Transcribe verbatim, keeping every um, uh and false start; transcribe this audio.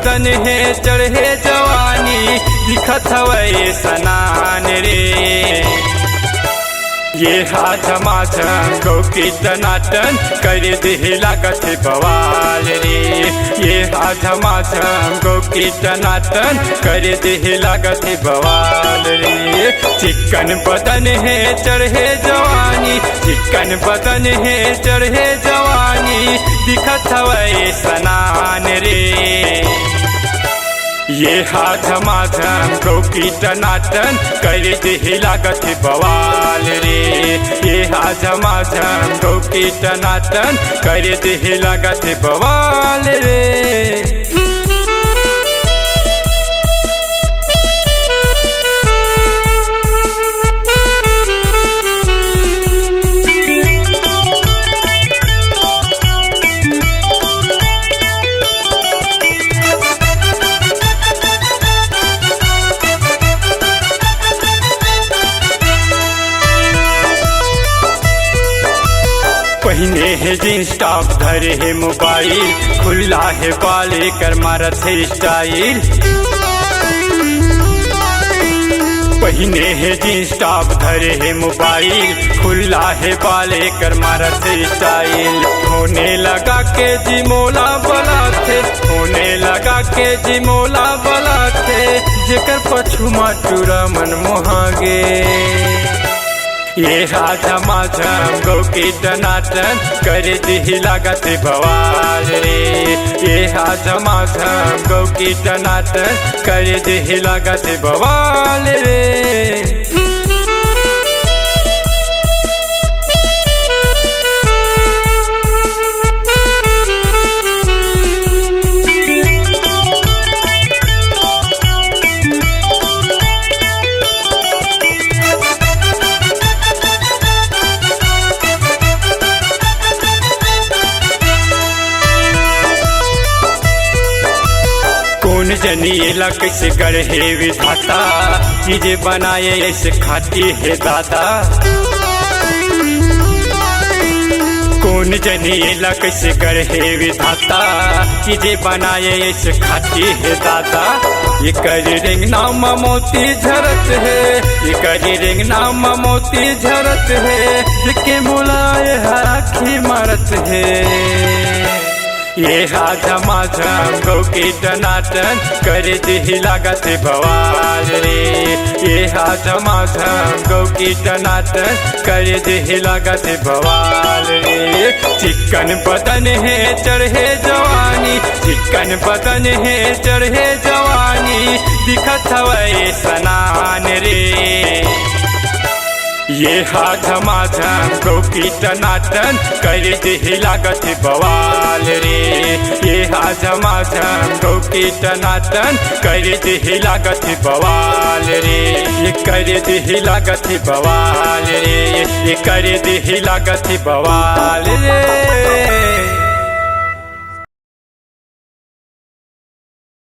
तन हे चढ़े जवानी, दिखत हवय सनान रे। ये हा झमाझम गौ की टनाटन, कर देहे लागत हे बवाल रे। ये हा झमाझम गौ की टनाटन, कर देहे लागत हे बवाल रे। चिक्कन बदन हे चढ़े जवानी, चिक्कन बदन हे चढ़े जवानी, दिखत हवय सनान रे। ये हा झमाझम गौ की टनाटन, कर देहे लागत हे बवाल रे। ये हा झमाझम गौ की टनाटन, कर देहे लागत हे बवाल रे। पहिने हे जींस टॉप, धरे हे मोबाइल, खुल्ला हे बाल, एकर मारत हे स्टाइल। पहिने हे जींस टॉप, धरे हे मोबाइल, खुल्ला हे बाल, एकर मारत हे स्टाइल। होने लगा के जी मोला बलाथे, होने लगा के जी मोला बलाथे, जेकर पछू मा टूरा मन मोहागे। ये हा झमाझम गौ की टनाटन, कर देहे लागत हे बवाल रे। ये हा झमाझम गौ की टनाटन, कर देहे लागत हे बवाल रे। कोन जनी एला कइसे गढ़े विधाता, चीजे बनाए ऐसे खाटी हे दादा। कोन जनी एला कइसे गढ़े विधाता, चीजे बनाए ऐसे खाटी हे दादा। एकर रेंगना म मोती झरत हे, एकर रेंगना म मोती झरत हे, देखे मोला ए आँखी मारत हे। ये हा झमाझम गौ की टनाटन, कर देहे लागत हे बवाल रे। ये हा झमाझम गौ की टनाटन, कर देहे लागत हे बवाल रे। चिक्कन बदन हे चढ़े जवानी, चिक्कन बदन हे चढ़े जवानी, दिखत हवय सनान रे। ये हा झमाझम गौ की टनाटन, कर देहे लागत हे बवाल रे। ये हा झमाझम गौ की टनाटन, कर देहे लागत हे बवाल रे। ये कर देहे लागत हे बवाल रे। ये कर देहे लागत हे बवाल रे।